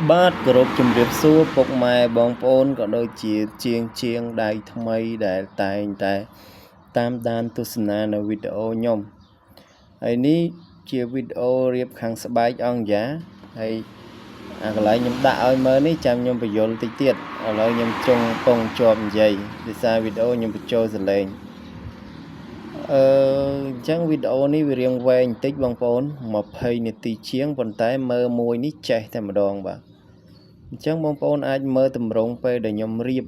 បាទគោរពជំរាបសួរពុកម៉ែបងប្អូនក៏ដូចជាជាងជាងដៃថ្មីដែលតែងតែតាមដានទស្សនានៅវីដេអូខ្ញុំហើយនេះជាវីដេអូរៀបខាងស្បែកអង្គយ៉ាហើយអាកន្លែងខ្ញុំដាក់ឲ្យមើលនេះចាំខ្ញុំបញ្យល់តិចទៀតឥឡូវខ្ញុំចង់ពងជាប់និយាយដោយសារវីដេអូខ្ញុំបញ្ចូលសលេងអឺអញ្ចឹងវីដេអូនេះវារៀងវែងបន្តិចបងប្អូន20នាទីជាងប៉ុន្តែមើលមួយនេះចេះតែម្ដងបាទអញ្ចឹងបងប្អូនអាចមើលតម្រងពេលដែលខ្ញុំរៀប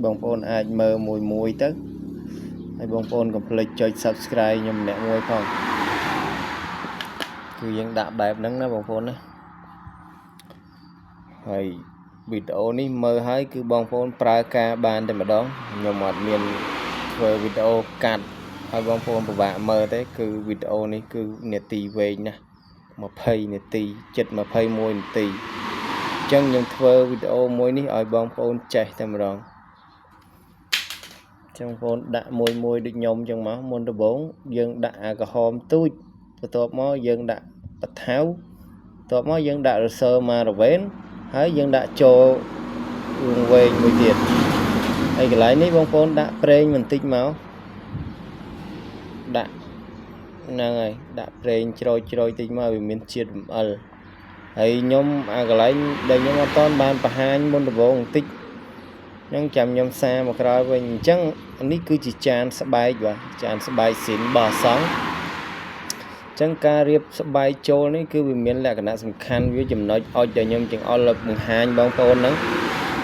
បងប្អូនអាចមើលមួយមួយទៅហើយបងប្អូនកុំភ្លេចចុច Subscribe ខ្ញុំម្នាក់មួយផងគឺយើងដាក់បែបហ្នឹងណាបងប្អូនណាហើយវីដេអូនេះមើលហើយគឺបងប្អូនប្រើការបានតែម្ដងខ្ញុំអត់មានធ្វើវីដេអូកាត់ឲ្យបងប្អូនពិបាកមើលទេគឺវីដេអូនេះគឺនាទីវែងណាស់20នាទីជិត21នាទីអញ្ចឹងខ្ញុំធ្វើវីដេអូមួយនេះឲ្យបងប្អូនចេះតែម្ដងចឹងបងប្អូនដាក់មួយមួយដូចខ្ញុំចឹងមកមុនដំបូងយើងដាក់អាក្រហមទូចបន្ទាប់មកយើងដាក់បថៅបន្ទាប់មកយើងដាក់រសើម៉ារ៉ាវ៉េនហើយយើងដាក់ចូលវងវែងមួយទៀតហើយកន្លែងនេះបងប្អូនដាក់ប្រេងបន្តិចមកដាក់ហ្នឹងហើយដាក់ប្រេងជ្រោយជ្រោយតិចមកវាមានជាតិរំអិលហើយខ្ញុំអាកន្លែងដែលខ្ញុំអត់តន់បានបង្ហាញមុនដំបូងបន្តិចហ្នឹងចាំខ្ញុំសារមកក្រោយវិញអញ្ចឹងនេះគឺជាចានស្បែកបាទចានស្បែកស៊ីនបោះសង់អញ្ចឹងការរៀបស្បែកចូលនេះគឺវាមានលក្ខណៈសំខាន់វាចំណុចអុចដែលខ្ញុំចង្អុលបង្ហាញបងប្អូនហ្នឹង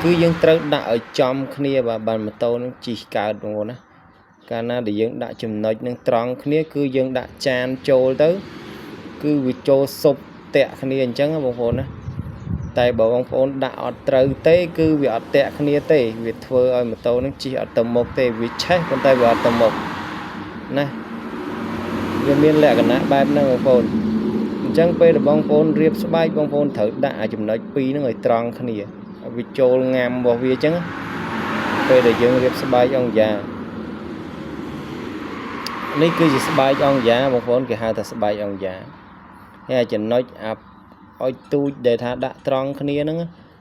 គឺយើងត្រូវដាក់ឲ្យចំគ្នាបាទបានម៉ូតូនឹងជិះកើតបងប្អូនណាកាលណាដែលយើងដាក់ចំណុចនឹងត្រង់គ្នាគឺយើងដាក់ចានចូលទៅគឺវាចូលសុបតាក់គ្នាអញ្ចឹងបងប្អូនណាតែបើបងប្អូនដាក់អត់ត្រូវទេគឺវាអត់តាក់គ្នាទេវាធ្វើឲ្យម៉ូតូនឹងជិះអត់ទៅមុខទេវាឆេះប៉ុន្តែវាអត់ទៅមុខណាវាមានលក្ខណៈបែបហ្នឹងបងប្អូនអញ្ចឹងពេលដែលបងប្អូនរៀបស្បែកបងប្អូនត្រូវដាក់អាចំណុចពីរហ្នឹងឲ្យត្រង់គ្នាឲ្យវាចូលងាំរបស់វាអញ្ចឹងពេលដែលយើងរៀបស្បែកអង្គយ៉ានេះគឺជាស្បែកអង្គយ៉ាបងប្អូនគេហៅថាស្បែកអង្គយ៉ាហើយចំណុចអាឲ្យទូចដែលថាដាក់ត្រង់គ្នាហ្នឹង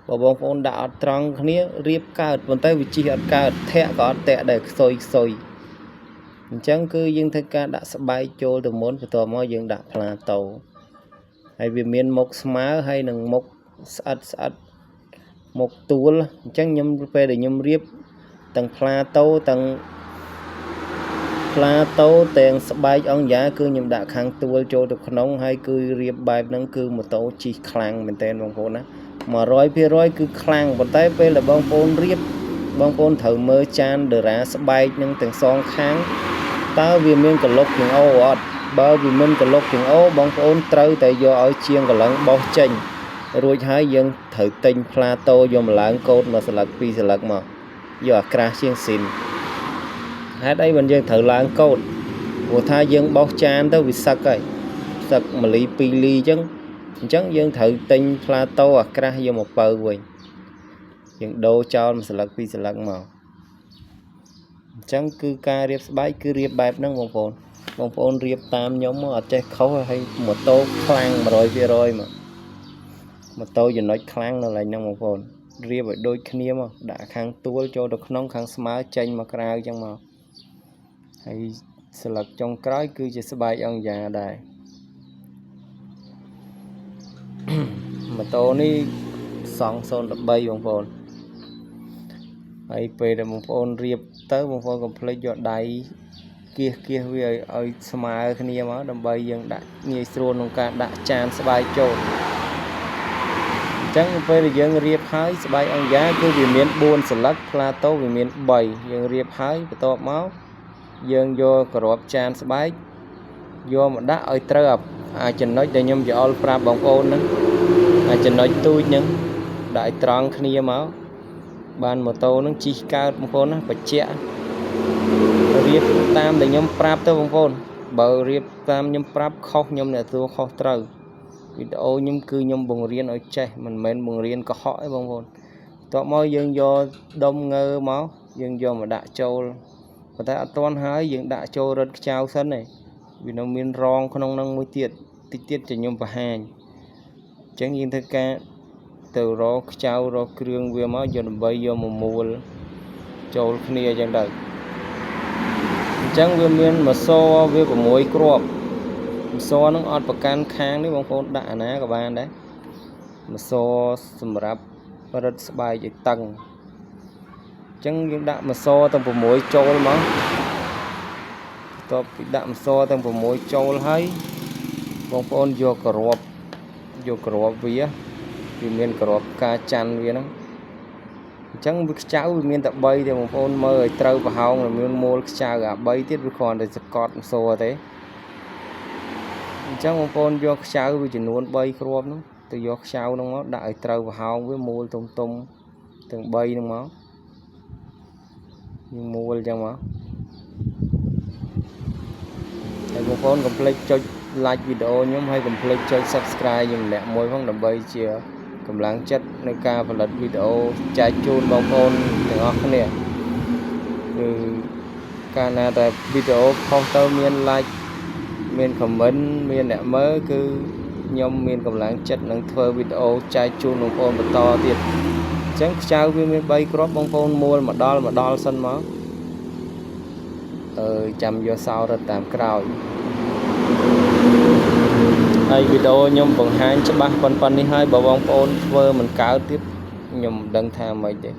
បើបងប្អូនដាក់អត់ត្រង់គ្នារៀបកើតប៉ុន្តែវាជិះអត់កើតធាក់ក៏អត់តាក់ដែរខ្សុយខ្សុយអញ្ចឹងគឺយើងធ្វើការដាក់ស្បែកចូលទៅមុនបន្ទាប់មកយើងដាក់ផ្លាតូហើយវាមានមុខស្មើហើយនឹងមុខស្អិតស្អិតមុខទួលអញ្ចឹងខ្ញុំពេលដែលខ្ញុំរៀបទាំងផ្លាតូទាំងផ្លាតូទាំងស្បែកអង្គយ៉ាគឺខ្ញុំដាក់ខាងទួលចូលទៅក្នុងហើយគឺរៀបបែបហ្នឹងគឺម៉ូតូជិះខ្លាំងមែនទែនបងប្អូនណា100%គឺខ្លាំងប៉ុន្តែពេលដែលបងប្អូនរៀបបងប្អូនត្រូវមើលចានតារាស្បែកនឹងទាំងសងខាងតើវាមានកលុកចង្អូអត់បើវាមិនកលុកចង្អូបងប្អូនត្រូវតែយកឲ្យជាងកលឹងបោះចេញរួចហើយយើងត្រូវទិញផ្លាតូយកមកឡើងកូតមួយស្លឹកពីរស្លឹកមកយកអាក្រាស់ជាងស៊ីនហេតុអីមិនយើងត្រូវឡើងកូតព្រោះថាយើងបោះចានទៅវាសឹកហើយសឹក1លី2លីអញ្ចឹងយើងត្រូវទិញផ្លាតូអាក្រាស់យកមកពៅវិញយើងដូរចោលមួយស្លឹកពីរស្លឹកមកអញ្ចឹងគឺការរៀបស្បែកគឺរៀបបែបហ្នឹងបងប្អូនបងប្អូនរៀបតាមខ្ញុំមកអត់ចេះខុសហើយម៉ូតូខ្លាំង100%មកម៉ូតូចំណុចខ្លាំងនៅកន្លែងហ្នឹងបងប្អូនរៀបឲ្យដូចគ្នាមកដាក់ខាងទួលចូលទៅក្នុងខាងស្មើចេញមកក្រៅអញ្ចឹងមកហើយស្លឹកចុងក្រោយគឺជាស្បែកអង្គយ៉ាដែរម៉ូតូនេះសង់013បងប្អូនហើយពេលដែលបងប្អូនរៀបទៅបងប្អូនកុំភ្លេចយកដៃគៀសគៀសវាឲ្យស្មើគ្នាមកដើម្បីយើងដាក់ងាយស្រួលក្នុងការដាក់ចានស្បែកចូលអញ្ចឹងពេលដែលយើងរៀបហើយស្បែកអង្គយ៉ាគឺវាមាន4ស្លឹកផ្លាតូវាមាន3យើងរៀបហើយបន្ទាប់មកយើងយកក្របចានស្បែកយកមកដាក់ឲ្យត្រូវអាចំណុចដែលខ្ញុំយោល់ប្រាប់បងប្អូនហ្នឹងអាចំណុចទូចហ្នឹងដាក់ឲ្យត្រង់គ្នាមកបានម៉ូតូហ្នឹងជិះកើតបងប្អូនណាបច្ចៈរៀបតាមដែលខ្ញុំប្រាប់ទៅបងប្អូនបើរៀបតាមខ្ញុំប្រាប់ខុសខ្ញុំអ្នកទទួលខុសត្រូវវីដេអូខ្ញុំគឺខ្ញុំបង្រៀនឲ្យចេះមិនមែនបង្រៀនកុហកទេបងប្អូនបន្ទាប់មកយើងយកដុំងើមកយើងយកមកដាក់ចូលប៉ុន្តែអត់ទាន់ហើយយើងដាក់ចូលរឹតខ្ចៅសិនទេវានៅមានរងក្នុងនឹងមួយទៀតតិចទៀតจะខ្ញុំបង្ហាញ ចឹងយើងធ្វើការទៅរកខ្ចៅរកគ្រឿងវាមកយកដើម្បីយកមកមួលចូលគ្នាអញ្ចឹងទៅអញ្ចឹងវាមានម្សវា6គ្រាប់ម្សហ្នឹងអត់ប្រកាន់ខាងនេះបងប្អូនដាក់អាណាក៏បានដែរម្សសម្រាប់រឹតស្បែកឲ្យតឹងអញ្ចឹងយើងដាក់ម្សទាំង6ចូលមកបន្ទាប់ពីដាក់ម្សទាំង6ចូលហើយបងប្អូនយកក្របយកក្របវាវាមានក្របផ្កាច័ន្ទវាហ្នឹងអញ្ចឹងវាខ្ចៅវាមានតែ3ទេបងប្អូនមើលឲ្យត្រូវប្រហោងមានមូលខ្ចៅអា3ទៀតវាគ្រាន់តែសកត់ម្សទេអញ្ចឹងបងប្អូនយកខ្ចៅវាចំនួន3គ្រាប់ហ្នឹងទៅយកខ្ចៅហ្នឹងមកដាក់ឲ្យត្រូវប្រហោងវាមូលទុំទុំទាំង3ហ្នឹងមកយើងមូលអញ្ចឹងមកហើយបងប្អូនកុំភ្លេចចុច like វីដេអូខ្ញុំហើយកុំភ្លេចចុច Subscribe ខ្ញុំម្នាក់មួយផងដើម្បីជាកម្លាំងចិត្តในការផលិតវីដេអូចែកជូនបងប្អូនទាំងអស់គ្នាគឺកាលណាតែវីដេអូផុសទៅមាន like មាន comment មានអ្នកមើលគឺខ្ញុំមានកម្លាំងចិត្តនឹងធ្វើវីដេអូចែកជូនបងប្អូនបន្តទៀតអញ្ចឹងខ្ចៅវាមាន3គ្រាប់បងប្អូនមួលមកដល់មកដល់សិនមកអឺចាំយកសោរត់តាមក្រោយហើយវីដេអូខ្ញុំបង្ហាញច្បាស់ប៉ុណ្នេះហើយបើបងប្អូនធ្វើមិនកើតទៀតខ្ញុំមិនដឹងថាម៉េចទេឥ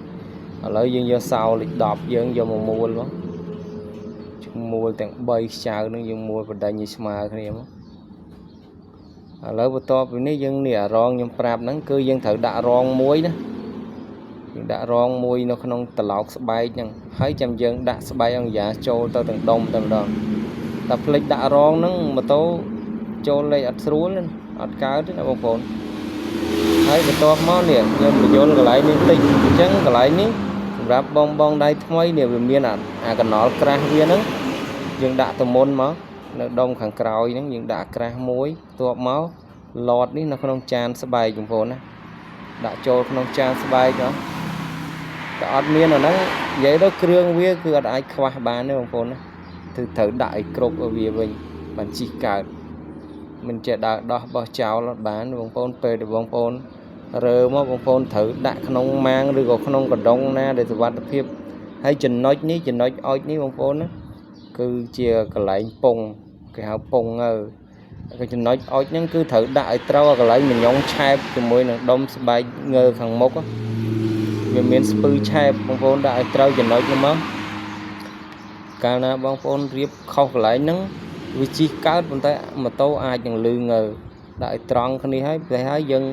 ឡូវយើងយកសោលេខ10យើងយកមកមួលមកមួលទាំង3ខ្ចៅនឹងយើងមួលបដិញឲ្យស្មើគ្នាមកឥឡូវបន្ទាប់ពីនេះយើងនេះអារងខ្ញុំប្រាប់ហ្នឹងគឺយើងត្រូវដាក់រងមួយណាយើងដាក់រងមួយនៅក្នុងត្រឡោកស្បែកហ្នឹងហើយចាំយើងដាក់ស្បែកអង្គយ៉ាចូលទៅទាំងដុំតែម្ដងតែភ្លេចដាក់រងហ្នឹងម៉ូតូចូលលេខអត់ស្រួលអត់កើតទេណាបងប្អូនហើយបន្ទាប់មកនេះខ្ញុំបញ្យល់កន្លែងនេះតិចអញ្ចឹងកន្លែងនេះសម្រាប់បងបងដៃថ្មីនេះវាមានអាកណលក្រាស់វាហ្នឹងយើងដាក់ទៅមុនមកនៅដុំខាងក្រោយហ្នឹងយើងដាក់ក្រាស់មួយបន្ទាប់មកឡតនេះនៅក្នុងចានស្បែកបងប្អូនណាដាក់ចូលក្នុងចានស្បែកមកតែអត់មានអាហ្នឹងនិយាយទៅគ្រឿងវាគឺអត់អាចខ្វះបានទេបងប្អូនណាគឺត្រូវដាក់ឲ្យគ្រប់ឲ្យវាវិញបានជីកកើតមិនចេះដើរដោះបោះចោលអត់បានបងប្អូនពេលដែលបងប្អូនរើមកបងប្អូនត្រូវដាក់ក្នុងម៉ាងឬក៏ក្នុងកដុងណាដែលសុវត្ថិភាពហើយចំណុចនេះចំណុចអុចនេះបងប្អូនណាគឺជាកន្លែងពងគេហៅពងទៅក៏ចំណុចអុចហ្នឹងគឺត្រូវដាក់ឲ្យត្រូវឲ្យកន្លែងមញងឆែបជាមួយនឹងដុំស្បែកងើខាងមុខវាមានស្ពឺឆែបបងប្អូនដាក់ឲ្យត្រូវចំណុចហ្នឹងមកកាលណាបងប្អូនរៀបខុសកន្លែងហ្នឹងវាជីកកើតប៉ុន្តែម៉ូតូអាចនឹងលឺងើដាក់ឲ្យត្រង់គ្នាហើយតែហើយយើង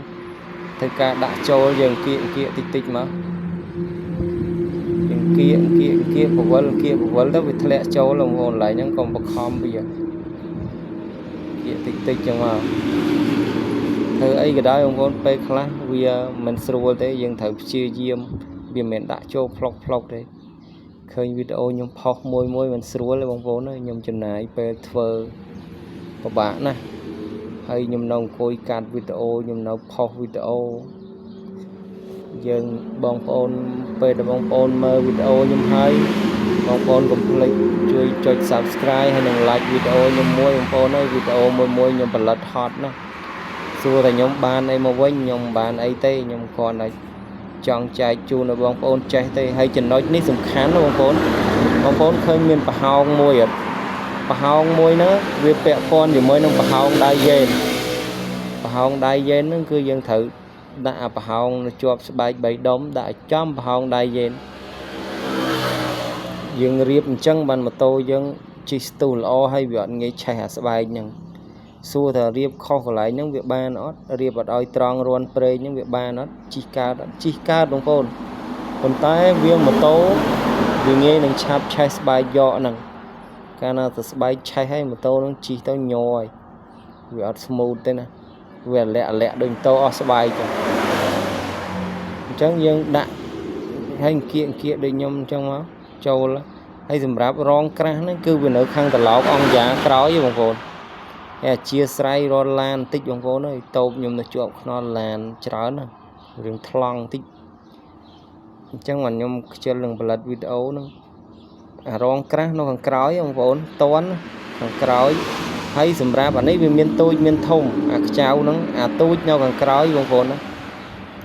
ធ្វើការដាក់ចូលយើងគៀកគៀកតិចតិចមកយើងគៀកគៀកគៀកពវល់គៀកពវល់ទៅវាធ្លាក់ចូលបងប្អូនកន្លែងហ្នឹងកុំបខំវាគៀកតិចតិចចឹងមកធ្វើអីក៏ដោយបងប្អូនពេលខ្លះវាមិនស្រួលទេយើងត្រូវព្យាយាមវាមិនដាក់ចូលផ្លុកផ្លុកទេឃើញវីដេអូខ្ញុំផុសមួយមួយមិនស្រួលទេបងប្អូនខ្ញុំចំណាយពេលធ្វើពិបាកណាស់ហើយខ្ញុំនៅអង្គុយកាត់វីដេអូខ្ញុំនៅផុសវីដេអូយើងបងប្អូនពេលដែលបងប្អូនមើលវីដេអូខ្ញុំហើយបងប្អូនកុំភ្លេចជួយចុច Subscribe ហើយនិង Like វីដេអូខ្ញុំមួយបងប្អូនអើយវីដេអូមួយមួយខ្ញុំផលិតហត់ណាស់សួរតែខ្ញុំបានអីមកវិញខ្ញុំមិនបានអីទេខ្ញុំគ្រាន់តែចង់ចែកជូនដល់បងប្អូនចេះទេហើយចំណុចនេះសំខាន់ណាបងប្អូនបងប្អូនឃើញមានប្រហោងមួយអត់ប្រហោងមួយហ្នឹងវាពាក់ព័ន្ធជាមួយនឹងប្រហោងដៃយេនប្រហោងដៃយេនហ្នឹងគឺយើងត្រូវដាក់អាប្រហោងនៅជាប់ស្បែក3ដុំដាក់ឲ្យចំប្រហោងដៃយេនយើងរៀបអញ្ចឹងបានម៉ូតូយើងជិះស្ទុះល្អហើយវាអត់ងាយឆេះអាស្បែកហ្នឹងសួរថារៀបខុសកន្លែងហ្នឹងវាបានអត់រៀបអត់ឲ្យត្រង់រាន់ប្រេងហ្នឹងវាបានអត់ជិះកើតអត់ជិះកើតបងប្អូនប៉ុន្តែវាម៉ូតូវាងាយនឹងឆាប់ឆេះស្បែកយកហ្នឹងកាលណាទៅស្បែកឆេះហើយម៉ូតូហ្នឹងជិះទៅញ័រហើយវាអត់ smooth ទេណាវាលាក់លាក់ដូចម៉ូតូអស់ស្បែកចឹងអញ្ចឹងយើងដាក់ហើយអង្គៀកអង្គៀកដូចខ្ញុំអញ្ចឹងមកចូលហើយសម្រាប់រងក្រាស់ហ្នឹងគឺវានៅខាងត្រឡោកអង្គយ៉ាក្រោយបងប្អូនហើយអធិស្ឋានរត់ឡានបន្តិចបងប្អូនអើយតូបខ្ញុំនៅជាប់ខ្នល់ឡានច្រើនណារឿងថ្លង់បន្តិចអញ្ចឹងបានខ្ញុំខ្ជិលនឹងផលិតវីដេអូហ្នឹងអារងក្រាស់នៅខាងក្រោយបងប្អូនតន់ខាងក្រោយ ហើយសម្រាប់អានេះវាមានតូចមានធំអាខ្ចៅហ្នឹងអាតូចនៅខាងក្រោយបងប្អូនណា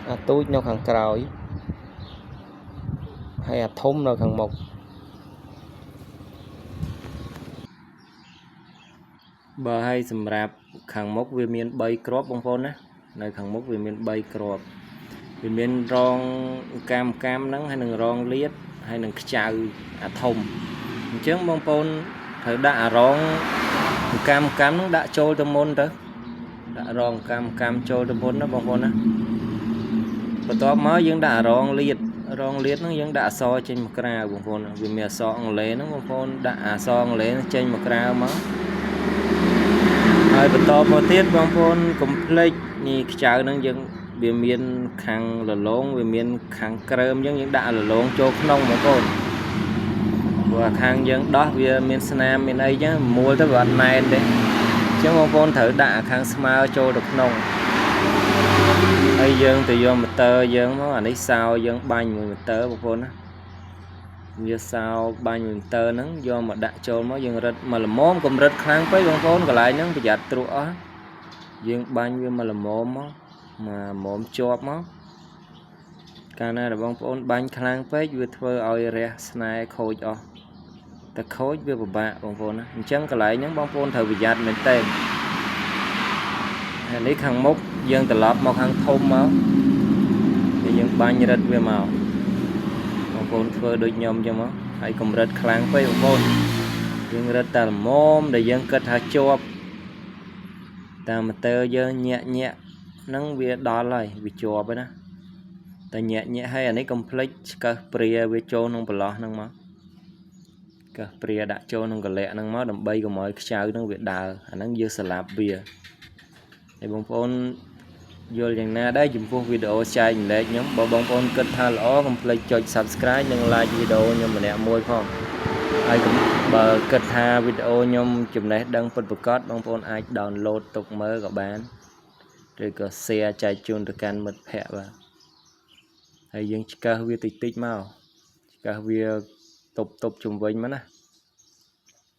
អាតូចនៅខាងក្រោយហើយអាធំនៅខាងមុខបើហើយសម្រាប់ខាងមុខវាមាន3គ្រាប់បងប្អូនណានៅខាងមុខវាមាន3គ្រាប់វាមានរងកាមហ្នឹងហើយនឹងរងលៀតហើយនឹងខ្ចៅអាធំអញ្ចឹងបងប្អូនត្រូវដាក់អារងកាមហ្នឹងដាក់ចូលទៅមុនទៅដាក់រងកាមចូលទៅមុនណាបងប្អូនណាបន្ទាប់មកយើងដាក់អារងលៀតហ្នឹងយើងដាក់អក្សរចេញមកក្រៅបងប្អូនវាមានអក្សរអង់គ្លេសហ្នឹងបងប្អូនដាក់អក្សរអង់គ្លេសចេញមកក្រៅមកហើយបន្តមកទៀតបងប្អូនកុំភ្លេចនេះខ្ចៅហ្នឹងយើងវាមានខាងលលងវាមានខាងក្រើមអញ្ចឹងយើងដាក់លលងចូលក្នុងបងប្អូនព្រោះខាងយើងដោះវាមានស្នាមមានអីចឹងមួលទៅវាអត់ណែនទេអញ្ចឹងបងប្អូនត្រូវដាក់ខាងស្មើចូលទៅក្នុងហើយយើងទៅយកម៉ូទ័រយើងមកអានេះសោយើងបាញ់មួយម៉ូទ័របងប្អូនណាវាសោបាញ់មួយម៉ូទ័រហ្នឹងយកមកដាក់ចូលមកយើងរឹតមកល្មមកុំរឹតខ្លាំងពេកបងប្អូនកន្លែងហ្នឹងប្រយ័ត្នទ្រក់អស់យើងបាញ់វាមកល្មមមកល្មមជាប់មកកាលណាដែលបងប្អូនបាញ់ខ្លាំងពេកវាធ្វើឲ្យរះស្នែខូចអស់តែខូចវាពិបាកបងប្អូនណាអញ្ចឹងកន្លែងហ្នឹងបងប្អូនត្រូវប្រយ័ត្នមែនទែនហើយនេះខាងមុខយើងត្រឡប់មកខាងធំមកហើយយើងបាញ់រឹតវាមកបងប្អូនធ្វើដូចខ្ញុំអញ្ចឹងមកហើយកុំរឹតខ្លាំងពេកបងប្អូនយើងរឹតតែល្មមដែលយើងគិតថាជាប់តាមម៉ូទ័រយើងញាក់ហ្នឹងវាដល់ហើយវាជាប់ហើយណាតែញាក់ហើយអានេះកុំភ្លេចឆ្កឹះព្រាវាចូលក្នុងប្រឡោះហ្នឹងមកកឹះព្រាដាក់ចូលក្នុងកលៈហ្នឹងមកដើម្បីកុំឲ្យខ្ចៅហ្នឹងវាដើរអាហ្នឹងយើងស្លាប់វាហើយបងប្អូនយល់យ៉ាងណាដែរចំពោះវីដេអូចែករំលែកខ្ញុំបើបងប្អូនគិតថាល្អកុំភ្លេចចុច Subscribe និង Like វីដេអូខ្ញុំម្នាក់មួយផងហើយបើគិតថាវីដេអូខ្ញុំចំណេះដឹងពិតប្រាកដបងប្អូនអាច download ទុកមើលក៏បានឬក៏ share ចែកជូនទៅកាន់មិត្តភ័ក្តិបាទហើយយើងឆ្កឹះវាតិចតិចមកឆ្កឹះវាទប់ជុំវិញមកណា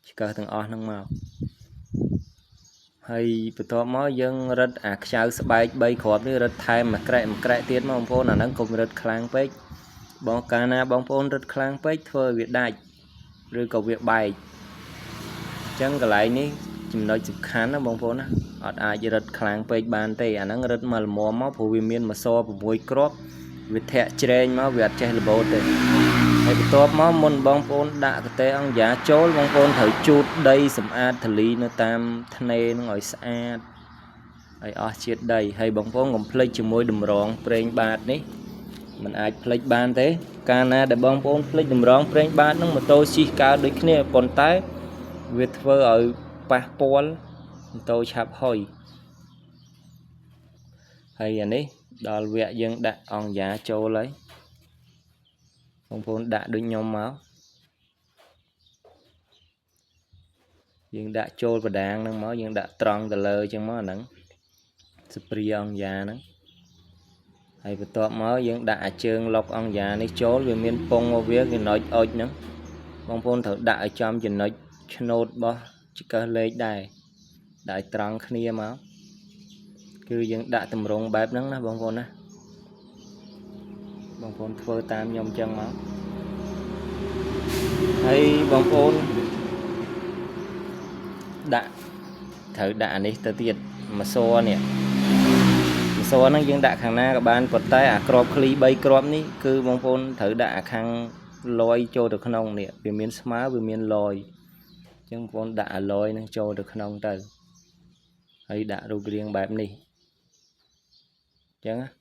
ឆ្កឹះទាំងអស់ហ្នឹងមកហើយបន្ទាប់មកយើងរឹតអាខ្ចៅស្បែក3គ្រាប់នេះរឹតថែមមួយក្រែកទៀតមកបងប្អូនអាហ្នឹងកុំរឹតខ្លាំងពេកបងកាលណាបងប្អូនរឹតខ្លាំងពេកធ្វើឲ្យវាដាច់ឬក៏វាបែកអញ្ចឹងកន្លែងនេះចំណុចសំខាន់ណាបងប្អូនណាអត់អាចរឹតខ្លាំងពេកបានទេអាហ្នឹងរឹតមកល្មមមកព្រោះវាមានម្ស6គ្រាប់វាធាក់ជ្រែងមកវាអត់ចេះរបូតទេហើយបន្ទាប់មកមុនបងប្អូនដាក់កតេអង្គយ៉ាចូលបងប្អូនត្រូវជូតដីសម្អាតធលីនៅតាមធ្នេនឹងឲ្យស្អាតឲ្យអស់ជាតិដីហើយបងប្អូនកុំភ្លេចជាមួយតម្រងប្រេងបាតនេះมันអាចភ្លេចបានទេកាលណាដែលបងប្អូនភ្លេចតម្រងប្រេងបាតនឹងម៉ូតូជិះកើតដូចគ្នាប៉ុន្តែវាធ្វើឲ្យប៉ះពាល់ម៉ូតូឆាប់ហុយហើយអានេះដល់វគ្គយើងដាក់អង្គយ៉ាចូលហើយបងប្អូនដាក់ដូចខ្ញុំមកយើងដាក់ចូលបដាងហ្នឹងមកយើងដាក់ត្រង់ទៅលើអញ្ចឹងមកអាហ្នឹងសព្រាអង្គយ៉ាហ្នឹងហើយបន្ទាប់មកយើងដាក់អាជើងលុកអង្គយ៉ានេះចូលវាមានពងរបស់វាចំណុចអុចហ្នឹងបងប្អូនត្រូវដាក់ឲ្យចំចំណុចឆ្នោតរបស់ចង្កឹះលេខដែរដាក់ឲ្យត្រង់គ្នាមកគឺយើងដាក់តម្រងបែបហ្នឹងណាបងប្អូនណាបងប្អូនធ្វើតាមខ្ញុំអញ្ចឹងមកហើយបងប្អូនដាក់ត្រូវដាក់អានេះទៅទៀតម្សនេះម្សហ្នឹងយើងដាក់ខាងណាក៏បានប៉ុន្តែអាក្របឃ្លី3គ្រាប់នេះគឺបងប្អូនត្រូវដាក់អាខាងលយចូលទៅក្នុងនេះវាមានស្មើវាមានលយអញ្ចឹងបងប្អូនដាក់អាលយហ្នឹងចូលទៅក្នុងទៅហើយដាក់រូបរាងបែបនេះអញ្ចឹងណា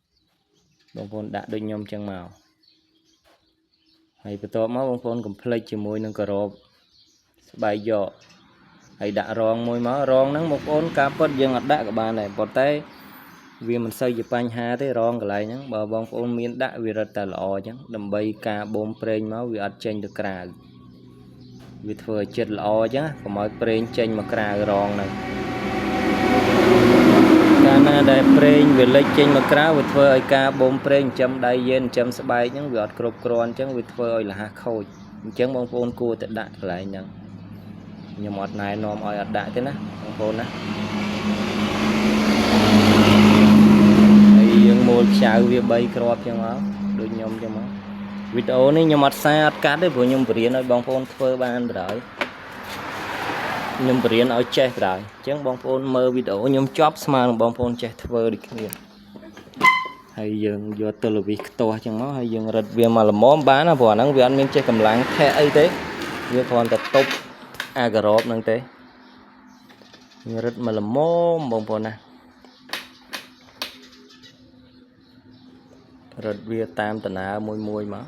បងប្អូនដាក់ដូចខ្ញុំអញ្ចឹងមកហើយបន្ទាប់មកបងប្អូនកុំភ្លេចជាមួយនឹងការ៉ូបស្បែកយកហើយដាក់រងមួយមករងហ្នឹងបងប្អូនការពិតយើងអត់ដាក់ក៏បានដែរប៉ុន្តែវាមិនសូវជាបញ្ហាទេរងកន្លែងហ្នឹងបើបងប្អូនមានដាក់វារឹតតែល្អអញ្ចឹងដើម្បីការបូមប្រេងមកវាអត់ចេញទៅក្រៅវាធ្វើឲ្យចិត្តល្អអញ្ចឹងកុំឲ្យប្រេងចេញមកក្រៅរងហ្នឹងកាលណាដែលប្រេងវាលិចចេញមកក្រៅវាធ្វើឲ្យការបូមប្រេងចិញ្ចឹមដៃយេនចិញ្ចឹមស្បែកហ្នឹងវាអត់គ្រប់គ្រាន់អញ្ចឹងវាធ្វើឲ្យលះខូចអញ្ចឹងបងប្អូនគួរតែដាក់កន្លែងហ្នឹង ខ្ញុំអត់ណែនាំឲ្យអត់ដាក់ទេណាបងប្អូនណាហើយយើងមួលខ្ចៅវា3គ្រាប់ចឹងមកដូចខ្ញុំចឹងមកវីដេអូនេះខ្ញុំអត់សារអត់កាត់ទេព្រោះខ្ញុំបរៀនឲ្យបងប្អូនធ្វើបានបណ្ដោយខ្ញុំបរៀនឲ្យចេះបណ្ដោយអញ្ចឹងបងប្អូនមើលវីដេអូខ្ញុំចប់ស្មើនឹងបងប្អូនចេះធ្វើដូចគ្នាហើយយើងយកទល់វិសខ្ទាស់ចឹងមកហើយយើងរឹតវាមកល្មមបានណាព្រោះអាហ្នឹងវាអត់មានចេះកម្លាំងធាក់អីទេវាគ្រាន់តែទប់អាការ៉បហ្នឹងទេយើងរឹតមកល្មមបងប្អូនណារឹតវាតាមដំណើរមួយមួយមក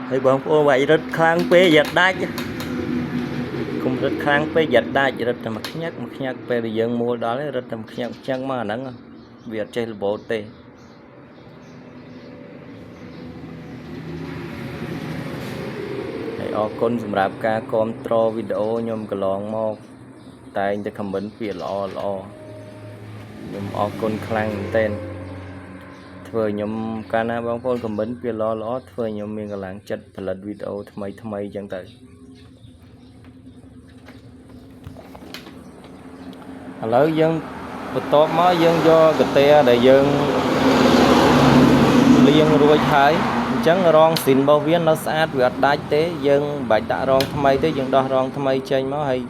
ហើយបងប្អូនវាយរឹតខ្លាំងពេកយ៉ាដាច់កុំរឹតខ្លាំងពេកយ៉ាដាច់រឹតតែមួយខ្ញាក់មួយខ្ញាក់ពេលដែលយើងមួលដល់រឹតតែមួយខ្ញាក់ខ្ញាក់មកអាហ្នឹងវាអត់ចេះរបូតទេហើយអរគុណសម្រាប់ការគាំទ្រវីដេអូខ្ញុំកន្លងមកតែងតែខមមិនពាក្យល្អល្អខ្ញុំអរគុណខ្លាំងមែនទែនធ្វើខ្ញុំកាលណាបងប្អូនខមមិនពាក្យល្អល្អធ្វើខ្ញុំមានកម្លាំងចិត្តផលិតវីដេអូថ្មីថ្មីអញ្ចឹងទៅឥឡូវយើងបន្ទាប់មកយើងយកកាតាដែលយើងលាងរួចហើយអញ្ចឹងរងស៊ីនរបស់វានៅស្អាតវាអត់ដាច់ទេយើងមិនបាច់ដាក់រងថ្មីទេយើងដោះរងថ្មីចេញមកហើយ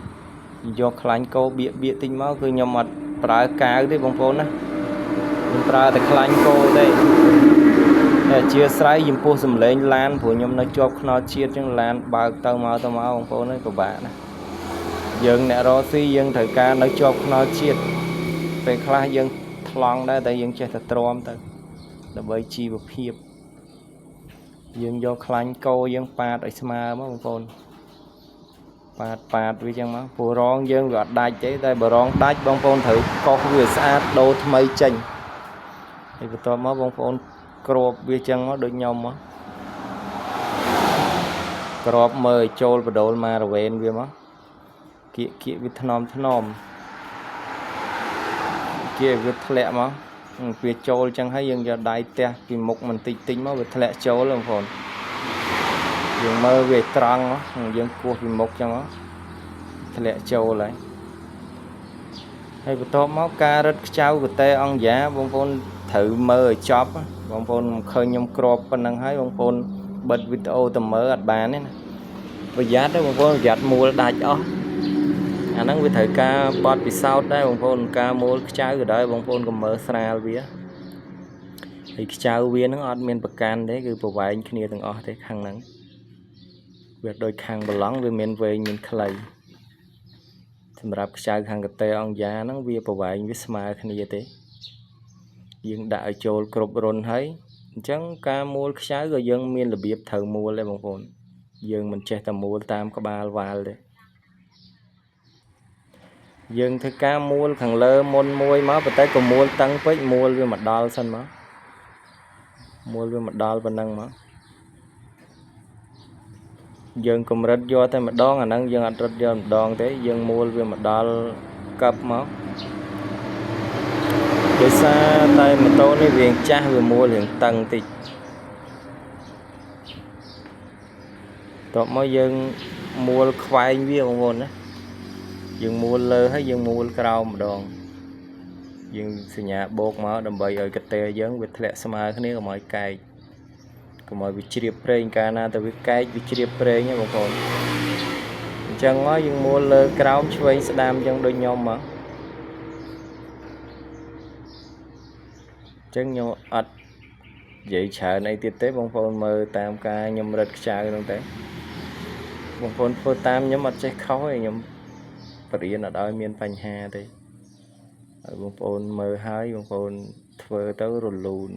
យកខ្លាញ់គោបៀកបៀកតិចមកគឺខ្ញុំអត់ប្រើកាវទេបងប្អូនណាខ្ញុំប្រើតែខ្លាញ់គោទេតែអធិស្ឋានចំពោះសំឡេងឡានព្រោះខ្ញុំនៅជាប់ខ្នល់ជាតិអញ្ចឹងឡានបើកទៅមកទៅមកបងប្អូនអើយពិបាកណាស់យើងអ្នករកស៊ីយើងត្រូវការនៅជាប់ខ្នល់ជាតិពេលខ្លះយើងថ្លង់ដែរតែយើងចេះតែទ្រាំទៅដើម្បីជីវភាពយើងយកខ្លាញ់គោយើងប៉ាតឲ្យស្មើមកបងប្អូនប៉ាតប៉ាតវាចឹងមកព្រោះរងយើងវាអត់ដាច់ទេតែបើរងដាច់បងប្អូនត្រូវកោសវាស្អាតដូរថ្មីចេញហើយបន្ទាប់មកបងប្អូនគ្របវាចឹងមកដូចខ្ញុំមកក្របមើលឲ្យចូលបដូលមករវេនវាមកគៀកគៀកវាថ្នមថ្នមគៀកវាធ្លាក់មកវាចូលចឹងហើយយើងយកដៃទះពីមុខមិនតិចតិចមកវាធ្លាក់ចូលបងប្អូនយើងមើលវាត្រង់មកយើងគោះពីមុខចឹងមកធ្លាក់ចូលហើយហើយបន្ទាប់មកការរឹតខ្ចៅកតេអង្គយ៉ាបងប្អូនត្រូវមើលឲ្យចប់បងប្អូនឃើញខ្ញុំក្របប៉ុណ្្នឹងហើយបងប្អូនបិទវីដេអូទៅមើលអត់បានទេណាប្រយ័ត្នទេបងប្អូនប្រយ័ត្នមួលដាច់អស់អាហ្នឹងវាត្រូវការបត់ពិសោធន៍ដែរបងប្អូនការមួលខ្ចៅក៏ដោយបងប្អូនកុំមើលស្រាលវាហើយខ្ចៅវាហ្នឹងអត់មានប្រកាន់ទេគឺប្រវែងគ្នាទាំងអស់ទេខាងហ្នឹងវាដូចខាងប្រឡងវាមានវែងមានខ្លីសម្រាប់ខ្ចៅខាងកតេអង្គយ៉ាហ្នឹងវាប្រវែងវាស្មើគ្នាទេយើងដាក់ឲ្យចូលគ្រប់រុនហើយអញ្ចឹងការមួលខ្ចៅក៏យើងមានរបៀបត្រូវមួលដែរបងប្អូនយើងមិនចេះតែមួលតាមក្បាលវ៉ាល់ទេយើងធ្វើការមួលខាងលើមុនមួយមកប៉ុន្តែក៏មួលតឹងពេកមួលវាមកដល់សិនមកមួលវាមកដល់ប៉ុណ្ណឹងមកយើងកម្រិតយកតែម្ដងអាហ្នឹងយើងអត់រត់យកម្ដងទេយើងមួលវាមកដល់កឹបមកដោយសារតែម៉ូតូនេះវាចាស់វាមួលរៀងតឹងតិចតបមកយើងមួលខ្វែងវាបងប្អូនណាយើងមួលលើហើយយើងមួលក្រោមម្ដងយើងសញ្ញាបោកមកដើម្បីឲ្យកតេយើងវាធ្លាក់ស្មើគ្នាកុំឲ្យកែកកុំឲ្យវាជ្រាបប្រេងកាលណាតែវាកែកវាជ្រាបប្រេងហ្នឹងបងប្អូនអញ្ចឹងមកយើងមួលលើក្រោមឆ្វេងស្ដាំអញ្ចឹងដូចខ្ញុំមកអញ្ចឹងខ្ញុំអត់និយាយច្រើនអីទៀតទេបងប្អូនមើលតាមការខ្ញុំរឹតខ្ចៅហ្នឹងទេបងប្អូនធ្វើតាមខ្ញុំអត់ចេះខុសទេខ្ញុំបរៀនអត់ឲ្យមានបញ្ហាទេហើយបងប្អូនមើលហើយបងប្អូនធ្វើទៅរលូន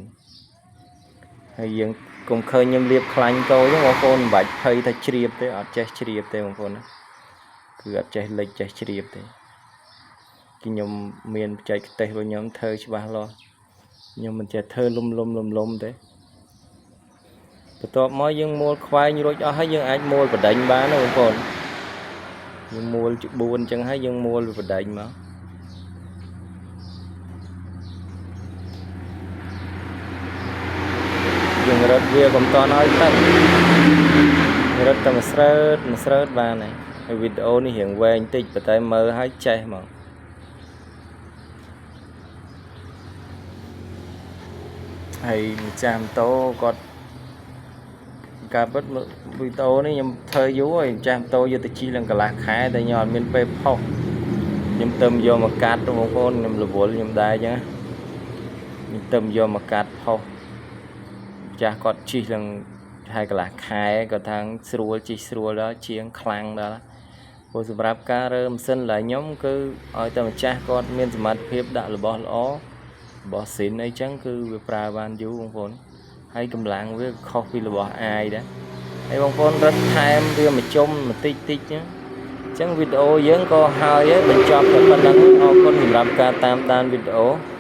ហើយយើងកុំឃើញខ្ញុំលាបខ្លាញ់គោចឹងបងប្អូនមិនបាច់ភ័យថាជ្រាបទេអត់ចេះជ្រាបទេបងប្អូនណាគឺអត់ចេះលិចចេះជ្រាបទេគឺខ្ញុំមានបច្ចេកទេសរបស់ខ្ញុំធ្វើច្បាស់លាស់ខ្ញុំមិនចេះធ្វើលុំលុំលុំលុំទេបន្ទាប់មកយើងមួលខ្វែងរួចអស់ហើយយើងអាចមួលបដិញបានណាបងប្អូនយើងមួលជា4អញ្ចឹងហើយយើងមួលវាបដិញមកយើងរត់វាកុំតន់ឲ្យតឹង រត់តែមួយស្រើតមួយស្រើតបានហើយហើយវីដេអូនេះរៀងវែងតិចប៉ុន្តែមើលឲ្យចេះហ្មងហើយម្ចាស់ម៉ូតូគាត់ការពិតវីដេអូនេះខ្ញុំធ្វើយូរហើយម្ចាស់ម៉ូតូយកទៅជិះឡើងកន្លះខែតែខ្ញុំអត់មានពេលផុសខ្ញុំទៅយកមកកាត់បងប្អូនខ្ញុំរវល់ខ្ញុំដែរអញ្ចឹងខ្ញុំទៅយកមកកាត់ផុសម្ចាស់គាត់ជិះឡើងហើយកន្លះខែគាត់ថាស្រួលជិះស្រួលដល់ជាងខ្លាំងដល់ព្រោះសម្រាប់ការរើម៉ាស៊ីនឡើយខ្ញុំគឺឲ្យតែម្ចាស់គាត់មានសមត្ថភាពដាក់របស់ល្អរបស់ស៊ីនអីចឹងគឺវាប្រើបានយូរបងប្អូនហើយកម្លាំងវាខុសពីរបស់អាយដែរហើយបងប្អូនរត់ថែមវាមួយជុំបន្តិចតិចចឹងអញ្ចឹងវីដេអូយើងក៏ហើយហើយបញ្ចប់តែប៉ុណ្្នឹងអរគុណសម្រាប់ការតាមដានវីដេអូ។